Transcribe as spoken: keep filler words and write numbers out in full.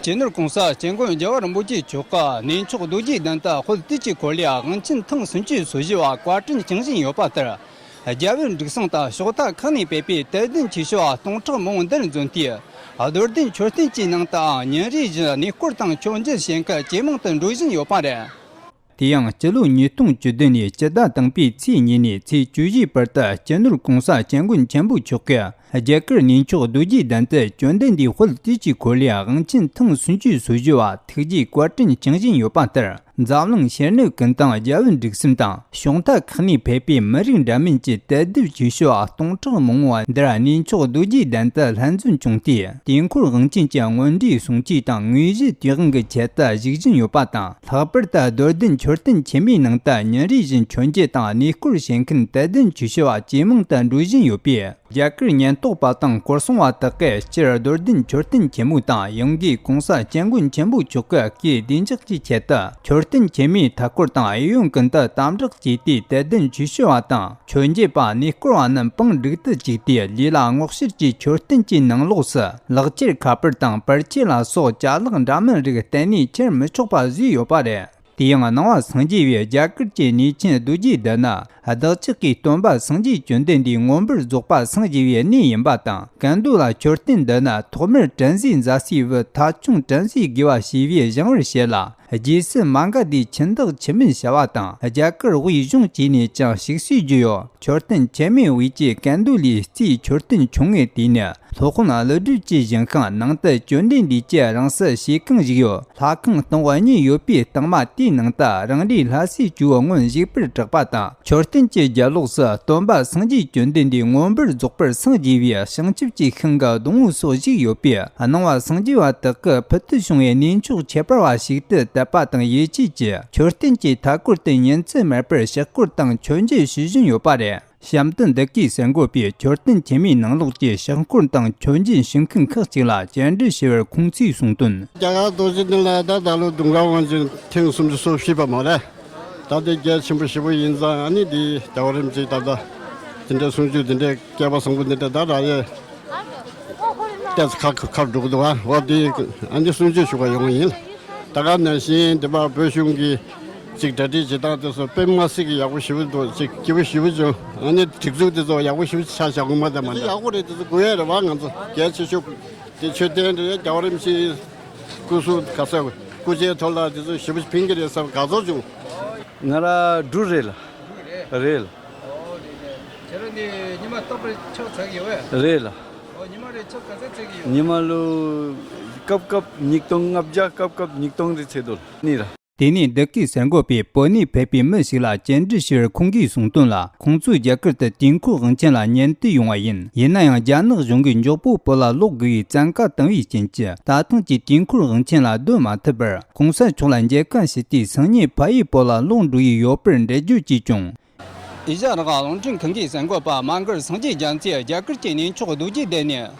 སྤྱི་ནོར་༸གོང་ས་༸སྐྱབས་མགོན་རྒྱལ་བ་རིན་པོ་ཆེ་མཆོག་གིས་གནས་མཆོག་རྡོ་རྗེ་གདན་དུ་དཔལ་དུས་ཀྱི་འཁོར་ལོའི་དབང་ཆེན་ཐེངས་སུམ་ཅུ་སོ་བཞི་བ་བཀའ་དྲིན་སྐྱོང་བཞིན་ཡོད་པ་ལྟར། རྒྱལ་བའི་འབྲུག་གསུང་དང་ཕྱོགས་མཐའ་ཁག་ནས་ཕེབས་པའི་དད་ལྡན་ཆོས་ཞུ་བ་སྟོང་ཕྲག་མང་པོ་འདིར་འཛོམས་ཏེ། རྡོར་གདན་མཆོད་རྟེན་གྱི་ནང་དུའང་ཉིན་རེ་བཞིན་གནས་སྐོར་དང་མཆོད་མཇལ་བྱེད་མཁན་ཇེ་མང་དུ་འགྲོ་བཞིན་ཡོད་པ་རེད། དེ་ཡང་སྤྱི་ལོ་ཉིས་སྟོང་བཅུ་བདུན་ནས་སྤྱི་ཟླ་དང་པོའི་ཚེས་གཉིས་ནས་ཚེས་བཅུ་བཞིའི་བར་དུ་སྤྱི་ནོར་༸གོང་ས་༸སྐྱབས་མགོན་ཆེན་པོ་མཆོག་གིས་རྒྱ་གར་གནས་མཆོག་རྡོ་རྗེ་གདན་དུ་བཅོམ་ལྡན་འདས་དཔལ་དུས་ཀྱི་འཁོར་ལོའི་དབང་ཆེན་ཐེངས་སུམ་ཅུ་སོ་བཞི་བ་ཐུགས་རྗེའི་བཀའ་དྲིན་སྐྱོང་བཞིན་ཡོད་པ་ལྟར། འཛམ་གླིང་ཤེས་རིག་ཀུན་དང་རྒྱལ་བའི་འབྲུག་གསུམ་དང་ཕྱོགས་མཐའ་ཁག་ནས་ཕེབས་པའི་མི་རིགས་འདྲ་མིན་གྱི་དད་ལྡན་ཆོས་ཞུ་བ་སྟོང་ཕྲག་མང་བོ་འདིར་གནས་མཆོག་རྡོ་རྗེ་གདན་དུ་ལྷན་འཛོམས་བྱུང་སྟེ། དུས་འཁོར་དབང་ཆེན་གྱི་དངོས་འབྲེལ་སྲུང་བརྩི་དང་དངོས་གཞི་དུས་དབང་གི་ཆེད་དུ་བཞུགས་བཞིན་ཡོད་པ་དང་། ལྷག་པར་དུ་རྡོར་གདན་མཆོད་རྟེན་ཆེན་མོའི་ནང་དུ་ཉིན་རེ་བཞིན་མཆོད་མཇལ་དང་གནས་སྐོར་བྱེད་མཁན་དད་ལྡན་ཆོས་ཞུ་བ་ཇེ་མང་དུ་འགྲོ་བཞིན་ཡོད་པས། རྒྱ་གར་ཉེན་རྟོག་པ་དང་སྐོར་སྲུང་བ་དག་གིས་སྤྱིར་རྡོར་གདན་མཆོད་རྟེན་ཆེན་མོ་དང་། ཡང་སྒོས་༸གོང་ས་༸སྐྱབས་མགོན་ཆེན་པོ་མཆོག་གི་སྐུའི་བདེ་འཇགས་ཀྱི་ཆེད་དུ། མཆོད་རྟེན་ཆེན་མོའི་མཐའ་འཁོར་དང་གཡས་གཡོན་ཀུན་ཏུ་དམ་དྲག་བྱས་ཏེ། དད་ལྡན་ཆོས་ཞུ་བ་དང་མཆོད་མཇལ་པ། གནས་སྐོར་བ་རྣམས་པང་དྲུག་ཏུ་བཅུག་སྟེ། ལུས་ལ་སྔོག་བཤེར་གྱིས་མཆོད་རྟེན་གྱི་ནང་ལོགས་སུ་ལག་ཁྱེར་ཁ་པར་དང་པར་ཆས་ལ་སོགས་ཅ་ལག་འདྲ་མིན་རིགས་གཏན་ནས་འཁྱེར་མི་ཆོག་པ་བཟོས་ཡོད་པ་རེད། དེ་ཡང་ནང་པ་སངས་རྒྱས་པའི་རྒྱ་གར་གྱི་གནས་ཆེན་རྡོ་རྗེ་གདན་ནི། བདག་ཅག་གི་སྟོན་པ་སངས་རྒྱས་བཅོམ་ལྡན་འདས་མངོན་པར་རྫོགས་པ་སངས་རྒྱས་པའི་གནས་ཡིན་པ་དང་། ཀན་ལྡོ་ལ་མཆོད་རྟེན་འདི་ནི་ཐོག་མར་བྲམ་ཟེ་མཛའ་སྲས་བུ་ཐ་ཆུང་བྲམ་ཟེ་དགེ་བ་བྱས་པས་བཞེངས་པར་བཤད་ལ། རྗེ་སི་མ་ག་དྷིས་ཁྱིམ་བདག་ཁྱིམ་མིན་བྱ་བ་དང་། རྒྱ་གར་དབུས་གཞུང་བཅས་ནས་ཀྱང་ཞིག་གསོས་བརྒྱུད་ཡོད། མཆོད་རྟེན་ཆེན་མོའི་དབུས་ཀྱི་ཀན་ལྡོ་ལའི་རྩིའི་མཆོད་རྟེན་ཆུང་ངུ་དེ་ནི། སློབ་དཔོན་ཀླུ་སྒྲུབ་ཀྱིས་བཞེངས་ཤིང་། ནང་དུ་བཅོམ་ལྡན་འདས་ཀྱི་རང་གསལ་བྱེད་ཁང་ཞིག་ཡོད། ལྷ་ཁང་སྟེང་འོག་གཉིས་ཡོད་པའི་སྟེང་མ་དེའི་ནང་དུ་རང་རེའི་ལྷ་སའི་ཇོ་བོ་སྔོན་བཞུགས་པར་གྲགས་པ་དང་། མཆོད་རྟེན་གྱི་རྒྱབ་ལོགས་སུ་སྟོན་པ་སངས་རྒྱས་བཅོམ་ལྡན་འདས་མངོན་པར་རྫོགས་པར་སངས་རྒྱས་པའི་བྱང་ཆུབ་ཀྱི་ཤིང་གི་སྡོང་བོ་སོགས་བཞུགས་ཡོད་པས། སྣང་བ་སངས་རྒྱས་པ་དག་གིས་ཕུལ་དུ་བྱུང་བའི་གནས་མཆོག་ཁྱད་པར་བ་ཞིག་ཏུ་དད་པ་དང་ཡིད་ཆེས་ཀྱིས། མཆོད་རྟེན་གྱི་མཐའ་འཁོར་དུ་ཉིན་མཚན་མེད་པར་ཕྱག་སྐོར་དང་མཆོད་མཇལ་ཞུ་བཞིན་ཡོད་པ་རེད། གཤམ་དུ་འདི་གའི་གསར་འགོད་པས་མཆོད་རྟེན་ཆེན་མོའི་ནང་ལོགས་ཀྱི་ཕྱག་སྐོར་དང་མཆོད་མཇལ་ཞུ་མཁན་ཁག་ཅིག་ལ་བཅར་འདྲི་ཞུས་པར་ཁོང་ཚོས་གསུངས་དོན། རྒྱ་གར་རྡོ་རྗེ་གདན་ལ་ད་ད་ལོ་དུང་དཀར་དབང་ཆེན་ཐེངས་སུམ་ཅུ་སོ་བཞི་པ་མ་རེད། ད་དེ་རྒྱ་ཆེན་པོ་ཞེ་པོ་ཡིན་ཙང་། ཨ་ནི་དེ་རྒྱལ་བ་རིན་པོ་ཆེ་ད་ལྟ་དེ་འདྲའི་གསུང་ཆོས་དེ་འདྲའི་སྐལ་པ་བཟང་པོ་འདི་འདྲ་ད་རག་ཡས་ཏེ་ཁ་ཁ་འགྲོ་གི་འདུག་ཨ། འོ་དེ་ཨ་ནི་གསུང་ཆོས་ཞུ་ག་ཡོང་ཡིན། ད་ག་ནང་བཞིན་དེ་བར་བོད་གཞུང་གི་ཅིག་གྲ་སྒྲིག་བྱེད་སྟངས་དེ་ཚོ་དཔེ་མ་སྲིད་ཀྱི་ཡག་པོ་ཞེ་པོ་འདུག་ཅིག་སྐྱིད་པོ་ཞེ་པོ་བྱུང་། ཨ་ནི་སྒྲིག་འཛུགས་དེ་ཚོ་ཡག་པོ་ཞེ་པོ་ཆགས་བཞག་གོང་མ་དང་མ་འདྲ། ཡག་པོ་རེད། དེ་ཚོ་དགོས་ཡས་རེད་བ། ང་ཚོ་གལ་ཆེ་ཤོས་དེ་མཆོད་རྟེན་རེད། རྒྱལ་བ་རིན་པོ་ཆེའི་སྐུ་གཟུགས་ག་ས་སྐུ་ཕྱྭའི་ཐོག་ལ་དེ་ཚོ་ཞེ་པོ་ཕན་གྱི་རེད་བསམ་དགའ་ཚོར་བྱུང་། ང་ར་འབྲུ་རེད་ལ། རེད་ལ། ཁྱེད་རང་འདི་ཉི་མ་རྟག་པར་ཕྱག་འཚལ་གྱི་ཡོད་པས། རེད་ལ། ཨོ་ཉི་མ་རེ་ཕྱག་ག་ཚོད་འཚལ་གྱི་ཡོད། ཉི་མ་ལོ་སྐབས་སྐབས་ཉིས་སྟོང་ལྔ་བརྒྱ། སྐབས་སྐབས་ཉིས་སྟོང་རེ་འཚལ་དོ་ལ་ནི་ར། དེ་ནས་འདི་གའི་གསར་འགོད་པས་བོད་ནས་ཕེབས་པའི་མི་ཞིག་ལ་བཅར་འདྲི་ཞུ་བར་ཁོང་གིས་གསུངས་དོན་ལ། ཁོང་ཚོས་རྒྱ་གར་དུ་དུས་འཁོར་དབང་ཆེན་ལ་ཉིན་དུ་ཡོང་བ་ཡིན། ཡིན་ན་ཡང་རྒྱ་ནག་གཞུང་གིས་མགྱོགས་པོ་བོད་ལ་ལོག་དགོས་པའི་བཙན་བཀའ་བཏང་བའི་རྐྱེན་གྱིས། ད་ཐེངས་ཀྱི་དུས་འཁོར་དབང་ཆེན་ལ་སྡོད་མ་ཐུབ་པར། གོང་ས་མཆོག་ལ་མཇལ་ཁ་ཞུས་ཏེ་སང་ཉིན་ཕ་ཡུལ་བོད་ལ་ལོག་འགྲོ་ཡི་ཡོད་པར་འགྲེལ་བརྗོད་བྱས་བྱུང་། ཨེ་ཤ་ཡ་རང་དབང་རླུང་འཕྲིན་ཁང་གི་གསར་འགོད་པ་མ་མགར་སངས་རྒྱས་རྒྱ་མཚོས་རྒྱ་གར་གྱི་གནས་མཆོག་རྡོ་རྗེ་གདན་ནས་